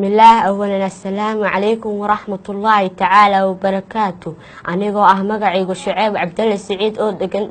Bismillaah. Awalan, assalaamu calaykum waraxmatullaahi tacaala wabarakaatu. Anigoo ah magacaygu Shaceeb Cabdalle Siciid oo degan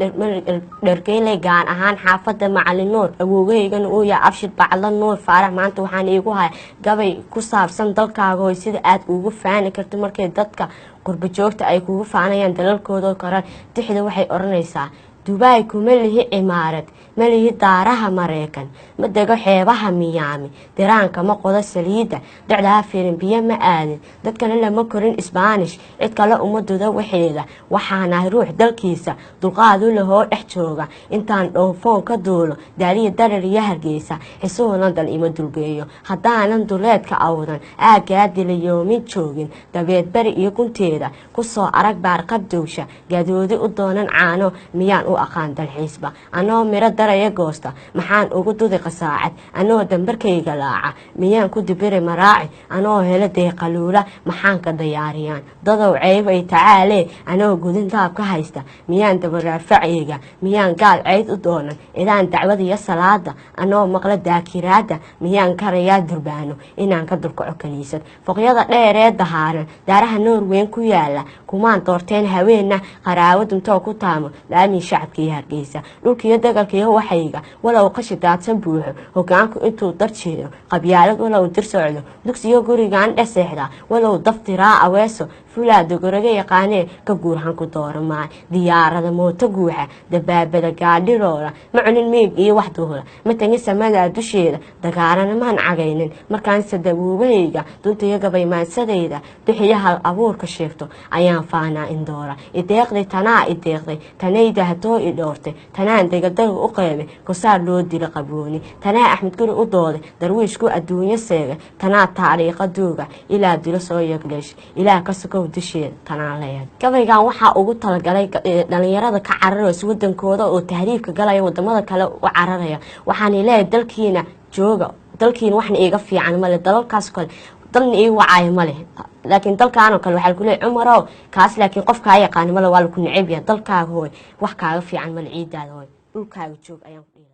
Dharkeyley, gaan ahaan xaafadda Macalin Nuur, awoogahaygana uu yahay Abshir Bacla Nuur Faarax. Maanta waxaan iigu haya gabay ku saabsan dalkaaga hoy, sida aad ugu faani karto markay dadka qurbo joogta ay kugu faanayaan dalalkooda koran. Tixda waxay odhanaysaa: Dubaay kuma lihi cimaarad, ma lihi daaraha Mareykan, ma dego xeebaha Miyaami, diraanka ma qodo saliidda, docdaha firin biyo ma aadin, dadkana lama korin Isbaanish, cid kale uma dudo waxeeda. Waxaanahay ruux dalkiisa dulqaadu lahoo dhex jooga. Intaan dhoofoon ka duulo Daaliya, Darar iyo Hargeysa, xisuhu London ima dulgeeyo. Haddaanan duleedka awdan aaggaa dilayoomin joogin, dabeed beri iyo gunteeda kusoo arag baarqabdowsha gadoodi u doonan caano, miyaan u aqaan dalxiisba? Anoo miro daraya goosta, maxaan ugu dudi qasaacad? Anoo dambarkayga laaca, miyaan ku dibiri maraaci? Anoo helo deeqaluula, maxaan ka dayaariyaan? Dadow ceybay tacaalee, anoo gudin daab ka haysta, miyaan dabaraafacayga? Miyaan gaal ceyd u doonan idaan dacwada iyo salaada? Anoo maqla daakiraada, miyaan karayaa durbaano inaan ka dulkaco kaniisad? Foqyada dheer ee dahaaran, daaraha Noorweyn ku yaala, kumaan doorteen haweenna qaraawo duntoo ku taamo laamii shacabka iyo Hargeysa. Dhulkiyo dagalkiyo waxayga walow qashi daadsan buuxo, hogaanku intuu darjeedo qabyaalad walow dir socdo, dugsiyo gurigan dheseexda walow daftiraa aweeso fulaa dogoraga yaqaanee ka guurhan ku dooramaay. Diyaarada mooto guuxa, dabaabada gaadhiroola, ma cunin miig iyo wax duhula, ma tagin samadaa dusheeda, dagaalana maan cagaynin. Markaanse dabuubahayga duntayo gabaymaansadayda duxiyo hal abuurka sheegto, ayaan faanaa indoora. Ideeqday tanaa, ideeqday tanayda, hadoo i dhoortay tanaan degadaga u qeybay, kosaar loo dila qabooni tanaa, Axmed Guri u dooday, darwiishku adduunyo seegay tanaa, taariikha duuga ilaa dilo soo yagleesh, ilaah ka sokow dusheeda tanaa leeyahay. Gabaygan waxaa ugu talagalay dhalinyarada ka cararaysa wadankooda oo tahriibka galaya, wadamada kale u cararaya. Waxaan leeyahay, dalkiina jooga, dalkiina waxna iiga fiican male. Dalalkaas kale dalna ii wacaayo male, laakiin dalkaanoo kale waxaa lagu leeyahay Cumarow kaas, laakiin qof kaa yaqaano male, waa laku neceb yahay. Dalkaaga hooy wax kaaga fiican male, ciidaada hooy, dhulkaaga joog ayaan ku dhihi.